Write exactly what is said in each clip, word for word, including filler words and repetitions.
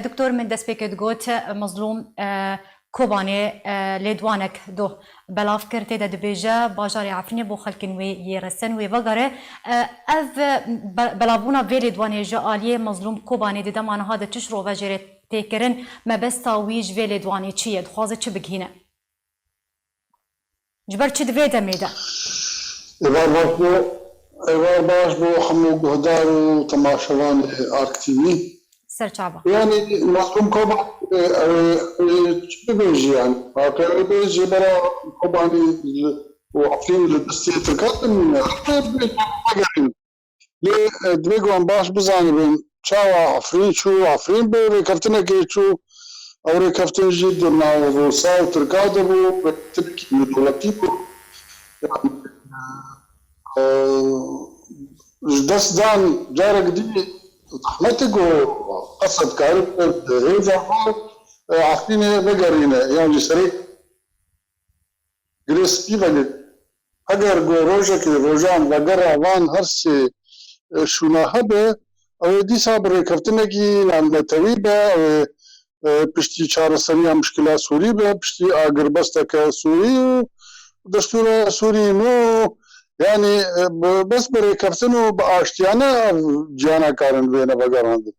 Doktor, min destpêkê digot, Mezlûm, e, Kobanê, e, lêdwanek doh belav kir, tê de dibêje, bajarê Efrînê bo xelkên wê yê resen wê vegere. E, ev, e, be-, belavbûna vê lêdwanê ji aliyê Mezlûm Kobanê di dema niha de çi şirove jê re tê kirin, mebesta wî ji vê lêdwanê çi ye, dixwaze çi bigihîne? Ji ber çi di vê demê de? Êvar baş bo, êvar baş bo hemû guhdar û temaşevanê Ark T V. Serçava. Yanî Mazlûm Koban, e, e, e, çi bibêjî yanî? Waqê bê jê bera Kobanî û Efrîn li destê Tirkan dimîne. Heta bê vegerin. Lê, e, divê ku em baş bizanibin, çawa Efrîn çû, Efrîn bi rêkeftinekê çû, ew rêkeftin jî di navrosa û Tirka de bû, rêkeftinekî nêdewletî bû. Yani, e, ji dest dan carek dî zehmet e ku qesed karibe di hêza xwe, e, Efrînê vegerîne, yan jî serê Girê Spî vegerîne. Eger ku rojekê rojan vegera van her sê, e, şûna hebe, ew ê dîsa bi rêkeftinekî navnetewî be, ew ê, e, piştî çareseriya mişkila Sûrî be, piştî agirbesteke Sûrî û destûra Sûrî nû, yanî, e, bi, bes bi rêkeftin û bi aştiyane ev ciyana karin bêne vegerandin.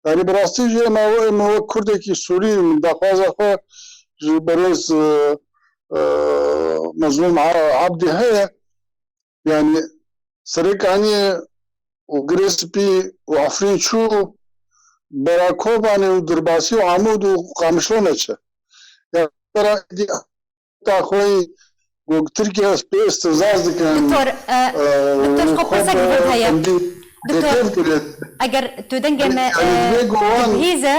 Yanî bi rastî jî ema, ema wek Kurdekî Sûrî min daxwaza xwe ji berêz, e, e, Mezlûm A-, Abdî heye. Yani Serêkaniyê û Girê Spî û Efrîn çû, bera Kobanê û Dirbasî û Amûd û Qamişlo neçe. Yani bera ta xwe ku Tirkiye pê istifzaz dikin, Doktor, e, e, Doktor, xwe pirsekî vir heye. Doktor, eger tu dengê me, yani, e, dibihîze,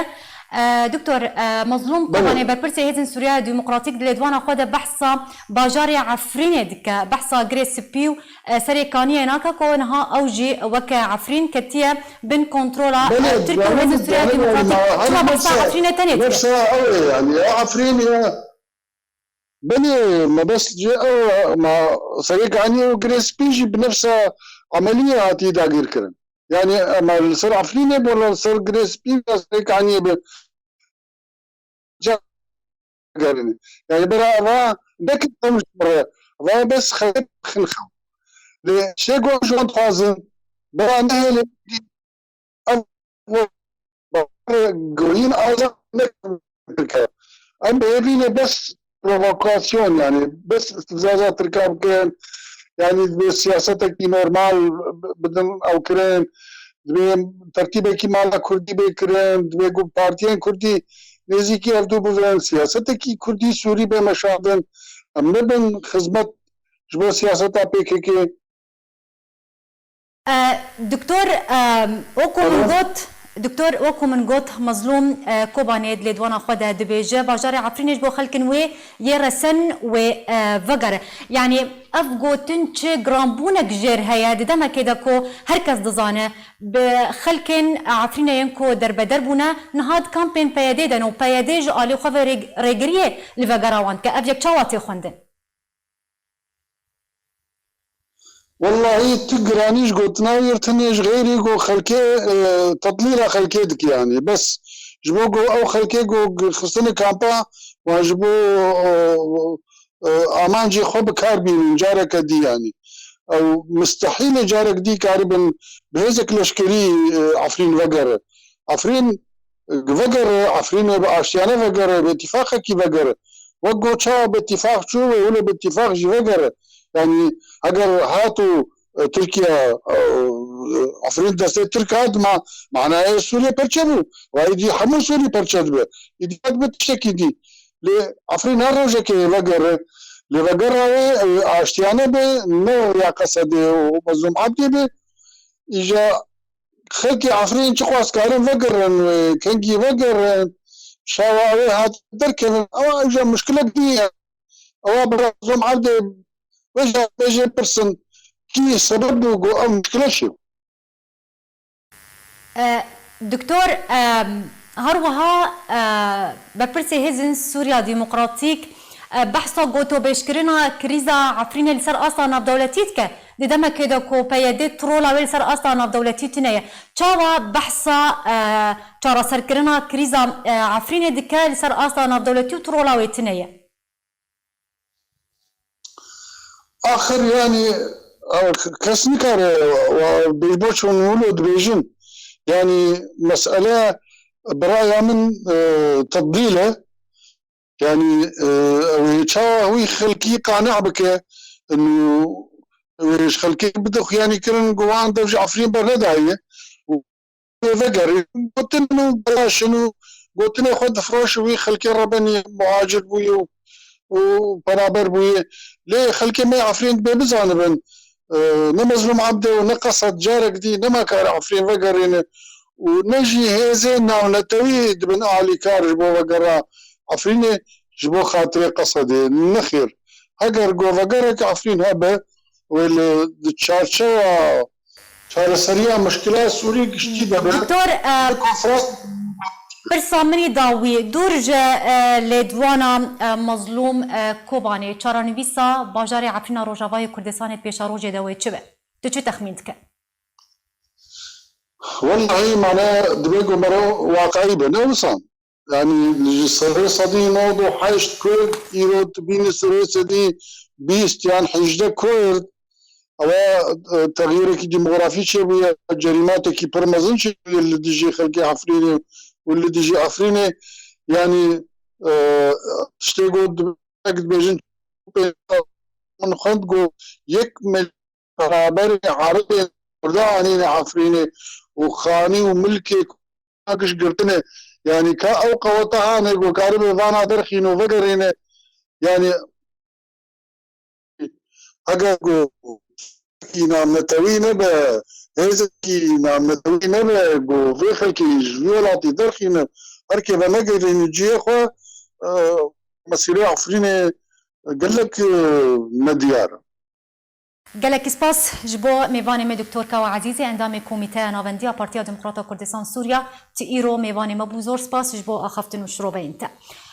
e, Doktor, e, Mezlûm Kobanê, berpirsê Hêzên Sûriya Demokratîk di lêdwana xwe de behsa bajarê Efrînê dike, behsa Girê Spî û, e, Serêkaniyê nake ku niha ew jî weke Efrîn ketiye bin kontrola, e, Tirkiye û Hêzên Sûriya Demokratîk. Çima behsa Efrînê tenê dike? Nefsa ew e, yani, ya Efrîn ya. Belê, mebest ji ew, ma Serêkaniyê û Girê Spî jî bi nefsa emeliyê hatiye dagîrkirin. Yani, ema li ser Efrînê bo, li ser Girê Spî ve Serêkaniyê bi ca gerîne. Yani, bera eva nekir ew ji re, eva bes xelê bixin xew. Lê şê ku ji wan dixwazin, bera nehêlê ev goyîn azad nekir. Em bi hêvî ne bes provokasyon, yani bes istifzaza Tirka bikin, yani divê siyasetekî normal bidin ew kirin, divê tertîbekî mala Kurdî bê kirin, divê ku partiyên Kurdî nêzîkî hevdû bibin, siyasetekî Kurdî Sûrî bê meşandin, em nebin xizmet ji bo siyaseta P K K. E, Doktor, e, wekû min got, Doktor, wekû min got, Mezlûm, e, Kobanê di lêdwana xwe de dibêje, bajarê Efrînê ji bo xelkên wê yê resen wê, e, vegere. Yanî ev gotin çi giranbûnek jêr heye di demekê de ku her kes dizane bi xelkên Efrînê yên ku derbeder bûne, niha di kampên P Y D'ê de ne û P Y D ji alî xwe ve rê-, rêgiriyê li vegera wan dike. Ev yek çawa tê xwendin? Wellahî tu giranî ji gotina wî re tenê ji xeyrî ku xelkê, e, tetlîla xelkê dike yanî. Bes ji bo ku ew xelkê ku xistine kampa wan ji bo, e, e, amancê xwe bi kar bînin careke dî yanî. Ew mistehîl e carek dî karibin bi hêzek leşkerî, e, Efrîn vegere. Efrîn vegere, Efrînê bi aştiyane vegere, bi îtîfaqekî vegere. Wek ku çawa bi îtîfaq çû wê wilo bi îtîfaq jî vegere. Yanî eger hat û, e, Tirkiye, e, Efrîn destê Tirk hat, ma, manayê Sûriyê perçe bû. Wa îdî hemû Sûrî perçe dibe. Îdî dibe tiştekî dî. Lê Efrîn her rojekê vegere. Lê vegera wê, e, aştiyane be, ne ya Qesedê û Mezlûm Ebdî be. Îja xelkê Efrîn çiqas karin vegerin wê, kengî vegerin, şawa ew ê hat derkevin, ewa îja muşkilek dî ye. Ewa bira Mezlûm Ebdê veja bêjê pirsin, kî sebeb bû ku ev muşkile çêbû? E, Doktor, e, her wiha, e, berpirsê Hêzên Sûriya Demokratîk, e, behsa gotobêjkirina krîza Efrînê li ser asta navdewletî dike. Di demekê de ku P Y D tu rola wê li ser asta navdewletî tune ye. Çawa behsa, e, çareserkirina krîza, e, Efrînê dike li ser asta navdewletî û tu rola wê tune ye? Axir, yanî, ew kes nikare, wa, bêjboç hûn wilo dibêjin. Yanî, mesele bi raya min, e, tedlîl e. Yanî, e, ew ê çawa wî xelkî qane bike, inu wê ji xelkê bide xuyanî kirin, ku wan dev ji Efrîn bernedaye. Û wê vegerî, gotin û belaş in û gotinê xwe difiroşin, wî xelkê rebenî muhacir bûye û, û penaber bûye. Lê xelkê me Efrîn dibê bizanibin, e, ne Mezlûm Ebdê û ne Qesed carek dî nema kare Efrîn vegerîne û ne jî hêzên navnetewî dibin alîkar ji bo vegera Efrînê ji bo xatirê Qesedê. Nexêr, heger ku vegereke Efrîn hebe, wê li, di çarçewa çareseriya mişkila Sûrî giştî de be. Doktor, e, Li konferans pirsa min î dawî, dûr ji, e, lêdwana, e, Mezlûm, e, Kobanê, çarenivîsa bajarê Efrîna Rojavayê Kurdistanê pêşerojê de wê çi be? Tu çi texmîn dike? Wellahî, mane, divê ku mero waqayî be, ne wisa? Yanî ji serê sedî nod û heşt Kurd, îro tu bînî serê sedî bîst yan hejdeh Kurd, ewa, e, texyîrekî demografî çêbûye, cerîmatekî pir mezin çêbûye li dijî xelkê Efrînê û li dijî Efrînê. Yanî, e, tiştê ku dibêjin, min xwend ku yek milyon beraberê Erebên Kurda anîne Efrînê û xanî û milkê giş girtine. Yanî ka ew qeweta hane ku karibe vana derxîne û vegerîne. Yanî eger ku kî navnetewî nebe, hêzekî navnetewî nebe ku vê xelkê ji vî welatî derxîne, erkê venegerîne cihê xwe, e, mesîrê Efrînê gelek, e, nediyar e. Gelekî spas ji bo mêvanê me Doktor Kawa Ezîzî, endamê Komîteya Navendî ya Partiya Demokrata Kurdistan Sûriya, tu îro mêvanê me bû. Zor spas ji bo axaftin û şiroveyên te.